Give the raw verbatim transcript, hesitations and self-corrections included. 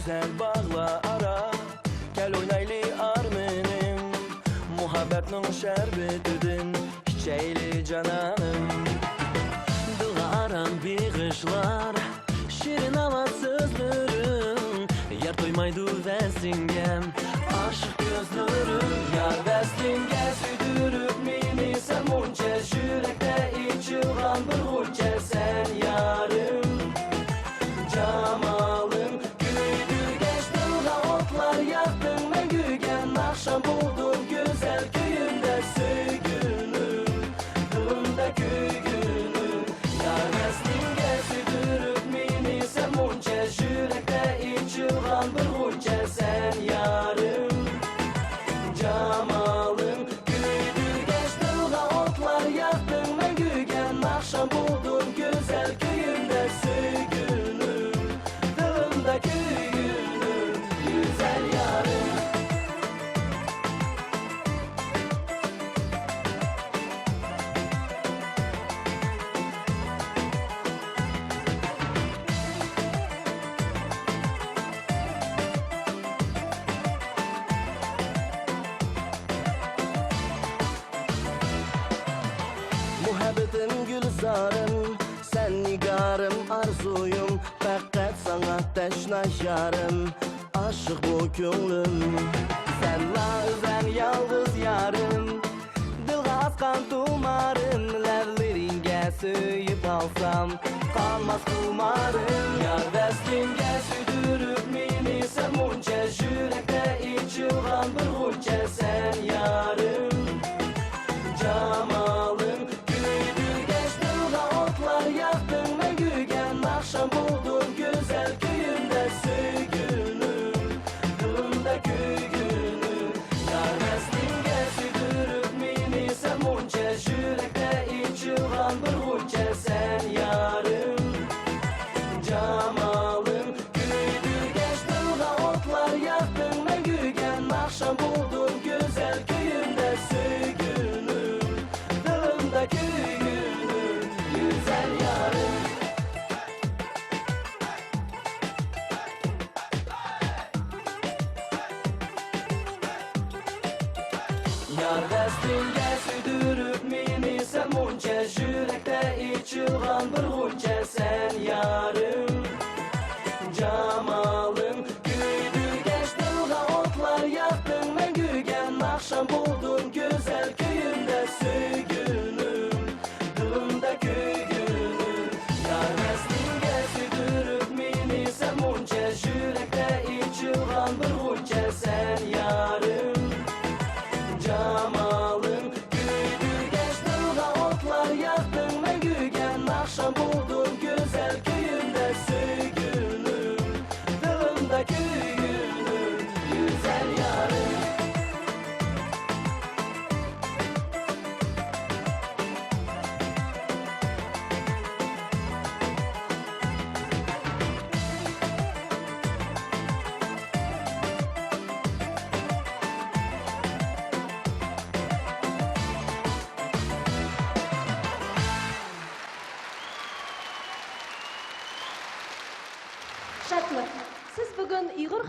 گۈزەل باغلار ئارا، كەل ئوينايلى ئارمىنىم، مۇھەببەتنىڭ شەربىتىدىن ئىچەيلى جانانىم. دىلغا ئارام بېغىشلار شېرىن ئاۋاز سۆزلىرىڭ، يار تويمايدۇ ۋەسلىڭگە ئاشىق كۆزلىرىم. يار ۋەسلىڭگە سۆيدۈرۈپ مېنى سەن مۇنچە، يۈرەكتە ئېچىلغان بىر غۇنچە سەن يارىم. جامالىڭ كۆيدۈرگەچ دىلغا ئوتلار ياقتىڭ مەڭگۈگە، ناخشام بولدۇڭ گۈزەل كۈيۈمدە سۆيگۈنۈم، دىلىمدا كۆيگۈنۈم. يار ۋەسلىڭگە سۆيدۈرۈپ مېنى سەن مۇنچە، يۈرەكتە ئېچىلغان بىر غۇنچە سەن يارىم. جامالىڭ كۆيدۈرگەچ دىلغا ئوتلار ياقتىڭ مەڭگۈگە، ناخشام بولدۇڭ گۈزەل كۈيۈمدە سۆيگۈنۈم، دىلىمدا كۆيگۈنۈم، گۈزەل يارىم. مۇھەببىتىم گۈلزارىم، سەن نىگارىم، ئارزۇيۇم، پەقەت ساڭا تەشنا يارىم، ئاشىق بۇ كۆڭلۈم. سەنلا ئۆزەڭ يالغۇز يارىم، دىلغا ئاسقان تۇمارىم، لەۋلىرىڭگە سۆيۈپ ئالسام، قانماس خۇمارىم. يار ۋەسلىڭگە سۆيدۈرۈپ مېنى سەن مۇنچە، يۈرەكتە ئېچىلغان بىر غۇنچە سەن يارىم. جامالىڭ كۆيدۈرگەچ دىلغا ئوتلار ياقتىڭ مەڭگۈگە، ناخشام بولدۇڭ گۈزەل كۈيۈمدە سۆيگۈنۈم، دىلىمدا كۆيگۈنۈم. يار ۋەسلىڭگە سۆيدۈرۈپ مېنى سەن مۇنچە، يۈرەكتە ئېچىلغان بىر غۇنچە سەن يارىم. جامالىڭ كۆيدۈرگەچ دىلغا ئوتلار ياقتىڭ مەڭگۈگە، ناخشام بولدۇڭ گۈزەل كۈيۈمدە سۆيگۈنۈم، دىلىمدا كۆيگۈنۈم، گۈزەل يارىم. يار ۋەسلىڭگە سۆيدۈرۈپ مېنى سەن مۇنچە، يۈرەكتە ئېچىلغان بىر غۇنچە سەن يارىم. جامالىڭ كۆيدۈرگەچ دىلغا ئوتلار ياقتىڭ مەڭگۈگە، ناخشام بولدۇڭ گۈزەل كۈيۈمدە سۆيگۈنۈم، دىلىمدا كۆيگۈنۈم. يار ۋەسلىڭگە سۆيدۈرۈپ مېنى سەن مۇنچە، يۈرەكتە ئېچىلغان بىر غۇنچە سەن يارىم. جامالىڭ كۆيدۈرگەچ دىلغا ئوتلار ياقتىڭ مەڭگۈگە، ناخشام بولدۇڭ گۈزەل كۈيۈمدە سۆيگۈنۈم، دىلىمدا كۆيگۈنۈم، گۈزەل يارىم. شادلىق. سىز بۈگۈن ئۇيغۇر